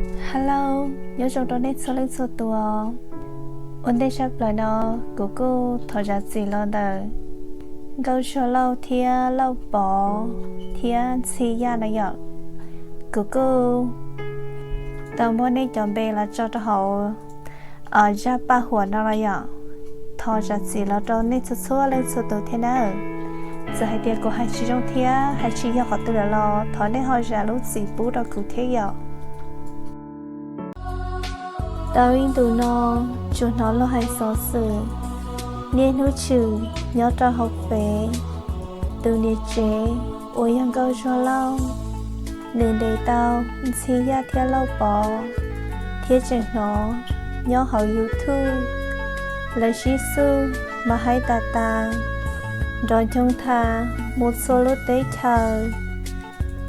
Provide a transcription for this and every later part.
Hello, nyob zoo rau nej txhua leej txhua tus. Ua ntej sab plaws no, kuv kuj thov zam txim los ntawm Nkauj Zuag Lauj thiab Lauj Pov thiab Ntxhi Yaj no yom. Kuv kuj tau muab nej cov npe los tso rau hauv zaj paj huam no los yom. Thov zam txim los rau nej txhua txhua leej txhua tus thiab nawb. Txawm hais tias kuv hais tsis zoo thiab hais tsis yog qhov twg lawm los thov nej ho zam lub txim pub rau kuv thiab yom. Tau ib ntus no tsuas hnov luag hais xov xwm niaj hnub tshwm nyob rau hauv fev, tus niam tsev uas yog Nkauj Zuag Lauj, nws ntes tau Ntxhi Yaj thiab Lauj Pov, thiab tseem hnov nyob hauv YouTube lawv sib xub mas hais tas tas, nrov ncoo tas mus txhua lub teb chaws.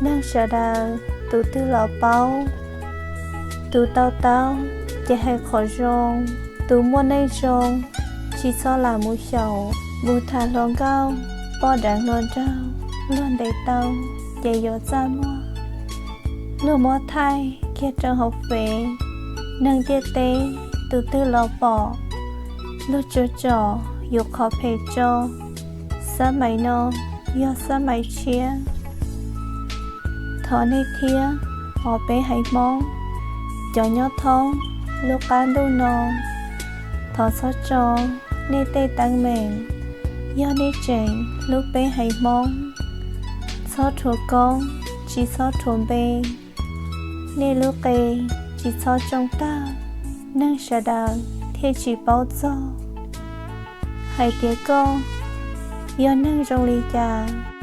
Neeg sawv daws tus twg los paub, tus tau taub ces hais qhov zoo, tus muaj neej zoo tsis txhob lam mus xyaum, mus tham hluas nkauj, poj deev hluas nraug, luag ntes tau ces yuav txaj muag. Luag muab thaij kiag rau hauv fev, neeg ntiaj teb tus twg los pom, luag tsuas tsom yus qhov phem tso. Xab mais no yog xab mais tshiab. Thov nej thiab os peb haiv Hmoob cov nyob thoob lub qab ntuj no, thov txhob tso nej tej teeb meem. Yog nej tseem hlub peb haiv Hmoob, txhob rhuav koob tsis txhob rhuav npe, nej lub qe tsis txhob tsoo tag, neeg sawv daws thiaj tsis paub txog hais tias koj yog neeg zoo li cas.